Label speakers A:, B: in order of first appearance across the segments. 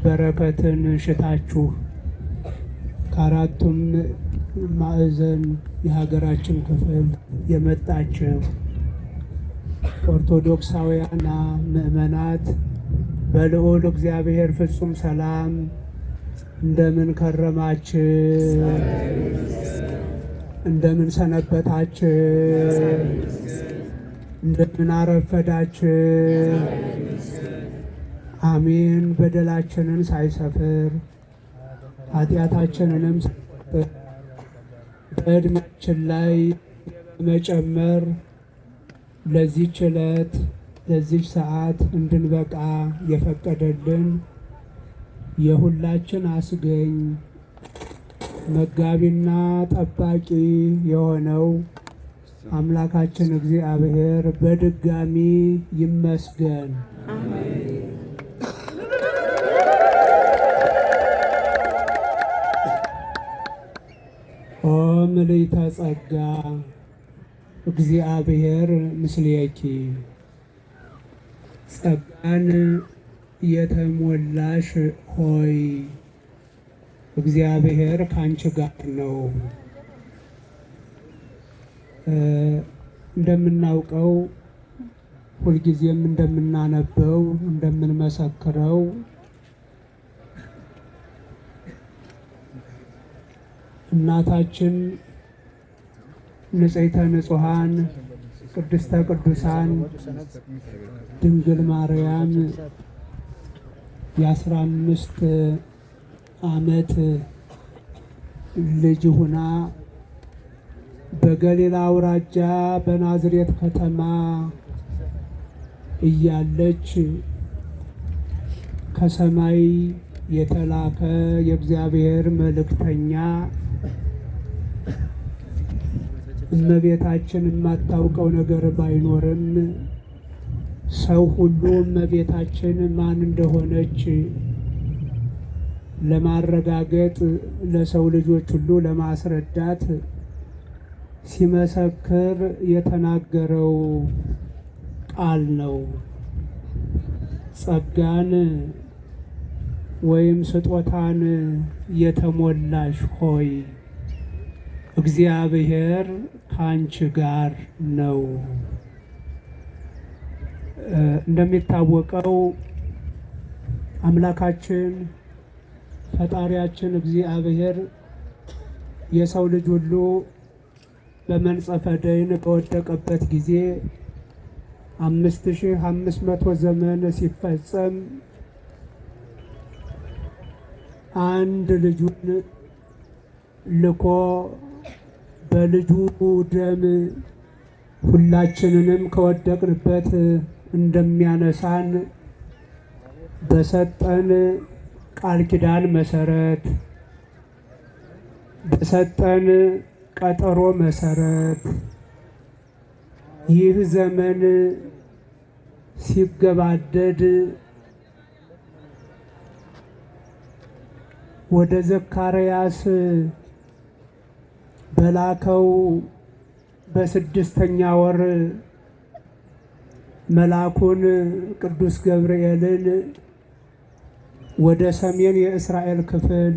A: በረከትን ሽታችሁ ከአራቱም ማዕዘን የሀገራችን ክፍል የመጣችሁ ኦርቶዶክሳውያንና ምዕመናት በልዑል እግዚአብሔር ፍጹም ሰላም እንደምን ከረማችሁ? እንደምን ሰነበታችሁ? እንደምን አረፈዳችሁ? አሜን። በደላችንን ሳይሰፍር ኃጢአታችንንም ሳይቆጥር በዕድሜያችን ላይ በመጨመር ለዚህች ዕለት ለዚህች ሰዓት እንድንበቃ የፈቀደልን የሁላችን አስገኝ መጋቢና ጠባቂ የሆነው አምላካችን እግዚአብሔር በድጋሚ ይመስገን። ኦ ምልዕተ ጸጋ እግዚአብሔር ምስሌኪ፣ ጸጋን የተሞላሽ ሆይ እግዚአብሔር ከአንቺ ጋር ነው። እንደምናውቀው ሁልጊዜም እንደምናነበው እንደምንመሰክረው እናታችን ንጽሕተ ንጹሐን ቅድስተ ቅዱሳን ድንግል ማርያም የ15 ዓመት ልጅ ሁና በገሊላ አውራጃ በናዝሬት ከተማ እያለች ከሰማይ የተላከ የእግዚአብሔር መልእክተኛ እመቤታችን የማታውቀው ነገር ባይኖርም ሰው ሁሉ እመቤታችን ማን እንደሆነች ለማረጋገጥ ለሰው ልጆች ሁሉ ለማስረዳት ሲመሰክር የተናገረው ቃል ነው። ጸጋን ወይም ስጦታን የተሞላሽ ሆይ እግዚአብሔር ከአንቺ ጋር ነው። እንደሚታወቀው አምላካችን ፈጣሪያችን እግዚአብሔር የሰው ልጅ ሁሉ በመንጸፈ ደይን በወደቀበት ጊዜ 5500 ዘመን ሲፈጸም አንድ ልጁን ልኮ በልጁ ደም ሁላችንንም ከወደቅንበት እንደሚያነሳን በሰጠን ቃል ኪዳን መሰረት በሰጠን ቀጠሮ መሰረት ይህ ዘመን ሲገባደድ ወደ ዘካርያስ በላከው በስድስተኛ ወር መልአኩን ቅዱስ ገብርኤልን ወደ ሰሜን የእስራኤል ክፍል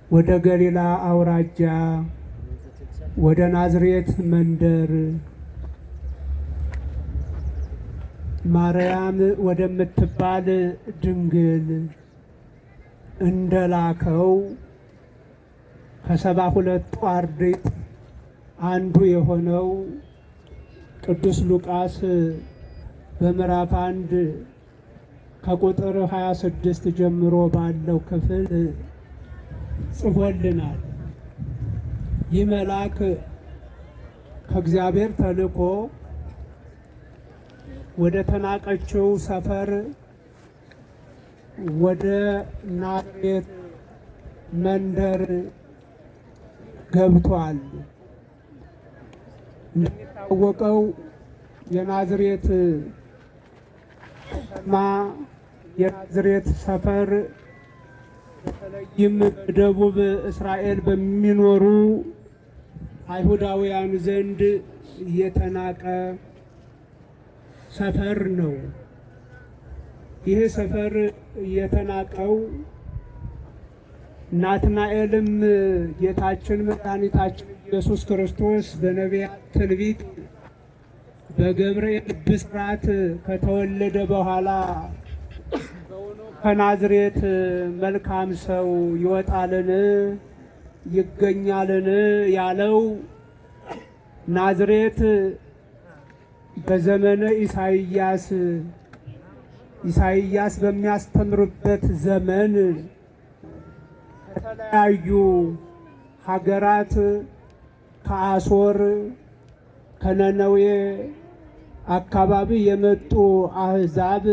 A: ወደ ገሊላ አውራጃ ወደ ናዝሬት መንደር ማርያም ወደምትባል ድንግል እንደላከው ከ72ቱ አርድእት አንዱ የሆነው ቅዱስ ሉቃስ በምዕራፍ 1 ከቁጥር 26 ጀምሮ ባለው ክፍል ጽፎልናል። ይህ መልአክ ከእግዚአብሔር ተልኮ ወደ ተናቀችው ሰፈር ወደ ናዝሬት መንደር ገብቷል። እንደሚታወቀው የናዝሬት ከተማ የናዝሬት ሰፈር በተለይም በደቡብ እስራኤል በሚኖሩ አይሁዳውያን ዘንድ የተናቀ ሰፈር ነው። ይህ ሰፈር የተናቀው ናትናኤልም ጌታችን መድኃኒታችን ኢየሱስ ክርስቶስ በነቢያት ትንቢት በገብርኤል ብስራት ከተወለደ በኋላ ከናዝሬት መልካም ሰው ይወጣልን ይገኛልን ያለው ናዝሬት በዘመነ ኢሳይያስ ኢሳይያስ በሚያስተምርበት ዘመን ከተለያዩ ሀገራት ከአሶር ከነነዌ አካባቢ የመጡ አህዛብ